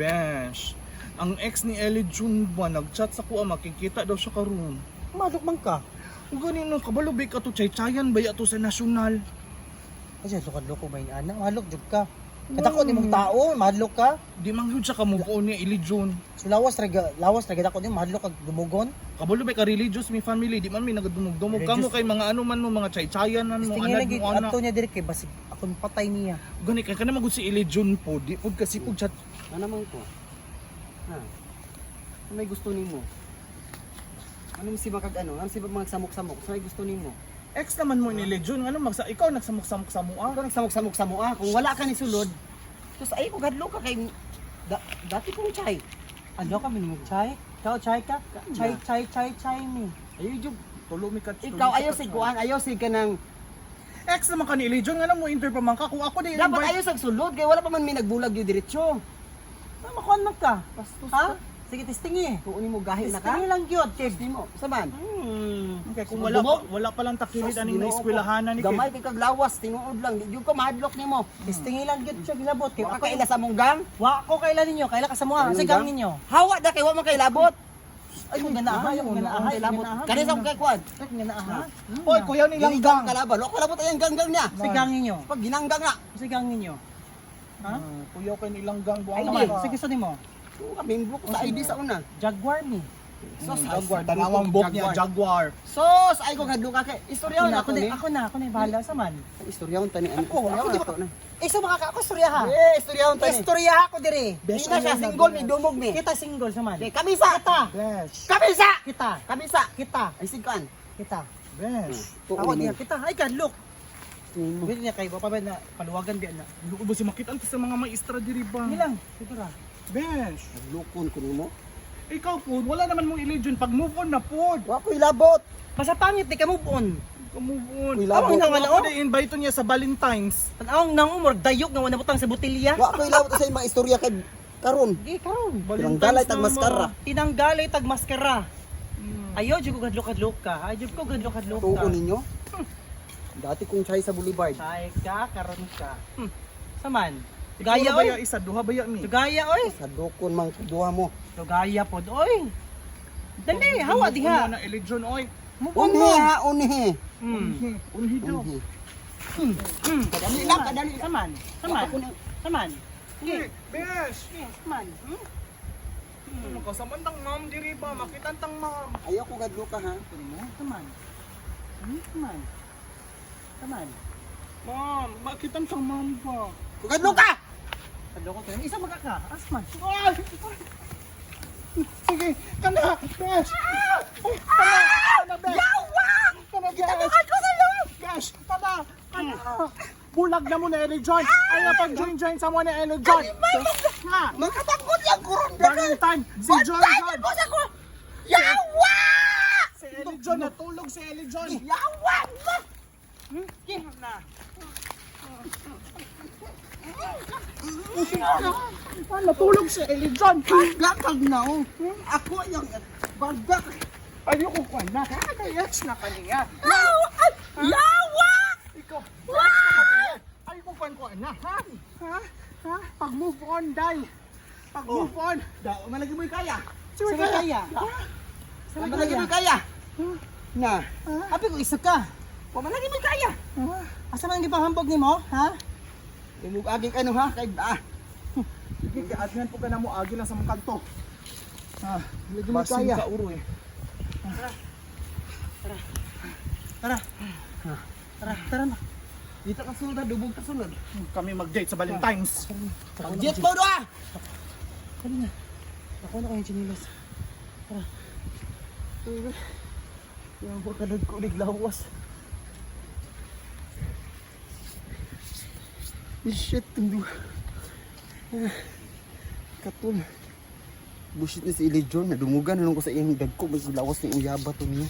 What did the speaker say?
Besh, ang ex ni Ellie June ba nagchat sa kuha, makikita daw siya karon. Madok man ka. Ug gani no, kabalo ba ka to chay-chayan ba to sa nasyonal? Kasi lukad-loko ba yung anak? Mahadlok jud ka. Kadako ni mong tao, mahadlok ka. Di man gyud siya ka move on ni Ellie June. So lawas ra lawas ra gid ako nimo, mahadlok kag dumugon. Kabalo ba ka religious mi family, di man mi nagadumog-dumog kamo Religious. kay mga ano man mo, mga chay-chayan man mo, Tingin anad lagi mo ana. ato niya diri kay basig akong patay niya. Gani kay kana magud si Ellie June po, di pud kasi pud chat. Ano man ko? Ha? Ano may gusto nimo? Ano si makag ano? Ano si magsamok-samok? Ano may gusto nimo? Ex naman mo ni Ellie June, ano magsa ikaw nagsamok-samok sa mua. Ako nagsamok-samok sa mua. Kung wala ka ni sulod, tapos ay ko gadlo ka kay da, dati kong chay. Ano ka minimum chay? Ikaw chay ka? Chay chay chay chay mi. Ayo jud. Tulo mi ka. Ikaw ayaw sig kuan, ayaw sig kanang Ex naman ka ni Ellie June, ngano mo enter pa man ka kung ako di dapat invite. ayaw sig sulod kay wala pa man may nagbulag yung diretso. Ah, makuan man ka. Bastos Ha? ka. Sige, testingi. Tuon nimo gahi na ka. Testingi lang gyud kay. Nimo, saman. Okay, kung wala pa, wala pa lang takilid aning na eskwelahanan ni Gamay kay kag lawas, tinuod lang. Di jud ka mahadlok nimo. Testingi lang gyud siya gilabot kay Wa ako ka kaila sa among gang. Wa ko kaila ninyo, kaila ka sa mua, sa gang ninyo. Hawa da kay wa man kay labot. Ay, kung ganaaha, yung ganaaha, Kay labot. Kani sa kay kuan. Ay, kung ganaaha. Hoy, kuya ni Dili lang gang. ka kalaban. Wa ko labot ayang gang-gang niya. Sa gang ninyo. Pag ginanggang na. Sa gang ninyo. Ha? Kuya kay nilang gang buang Ay, ka. di. Sa gusto nimo? Oo, ka membro ko sa ID sa una. Jaguar mi. Sos, Jaguar, tanawang buhok niya, Jaguar. Sos, ay ko gadlo ka kay istoryahon Ako na, ako ako ni. na, ako na, ako na yung bahala sa man. Istoryahon tani ano. Ako, ako di ba? ato na. Eh, so makaka ako istorya ha. Eh, istoryahon tani. Istorya ako dire. Di na siya single mi dumog mi. Kita single sa man. Okay, kamisa. Kita. Besh, Kamisa. Kita. Kamisa. Kita. Ay sigkan. Kita. besh. Ako niya kita. Ay ka look. Nimo. Wait niya kay ba pa ba na paluwagan biya na. Luko ba si makita sa mga maestra diri ba? Hindi lang, siguro. Besh. Lukon ko nimo. Ikaw po, wala naman mong illusion pag move on na po. Wa ko ilabot. Basta pangit di ka move on. Move on. Uy, labo. Ako na ako na invite niya sa Valentine's. Tanawang nang umor dayok nga wala butang sa botelya. Wa ko ilabot sa imong istorya kay karon. Di karon. Tinanggalay tag na, maskara. Tinanggalay tag maskara. Ayo jud ko gadlok-gadlok ka. Ayo jud ko gadlok-gadlok ka. Tuon ninyo. Dati kong chay sa Boulevard. Tay ka karon ka. Saman. Gaya Gaya baya oy. isa duha baya mi. Tugaya oy. Sa dukon mang duha mo. Tugaya pod oy. Dali, hawa Move on diha. na illusion oy. Move on Unhi mo. ha, unhi. Unhi daw. Unhi. Kadali lang, kadali lang. Saman. Saman. Saman. Uy, Besh. Saman. Makasaman tang ma'am diri ba? Makita tang ma'am. Ayaw ko gadlo ka ha. Saman. Saman. Saman. Ma'am, makita tang ma'am ba? Kugadlo ka! Kadlok ko. Isa magka. Asman. Ay! Sige, kana, Besh. Ay, Kana, kana, Besh. Yawa! Kana, Besh. Besh, kana, kana. Bulag na mo na Ellie John. Ay, napag-join join sa mo na Ellie John. Ha? Makatakot lang kuron Valentine, si John John. ko sa ko. Yawa! Si Ellie John, natulog si Ellie John. Yawa! Ah, natulog si Ellie John. Gakag na oh. Ako yung bagak. Ayoko ko na. Kaya ex na kaniya. Yawa! Yawa! Ikaw, ex na kaniya. Ayoko ko na. Ha? Ha? Ha? Pag move on, day. Pag move on. Da, malagi mo'y kaya. Sige, Sa kaya. Sa Malagi kaya. mo'y kaya. Na. Abi ko isa ka. Wa malagi mo'y kaya. Asa man ang gipahambog nimo, ha? Imug aging ano ha kay ah. Sige, kay adnan po ka na mo agi lang sa mong kanto. Ah, malagi mo'y Basin kaya. ka uro eh. Tara. Tara, tara na. Dito ka sulod ha, dubog ka sulod. Kami mag-date sa Valentine's. Jet mo do ah. Dali na. Ako na ko yung chinilas. Yawa ka nagkulig lawas. Shit, tundu. Katul. Bushit ni si Eli John, nadumugan na nung ko sa iyang dagko, mas lawas ni uyaba to niya.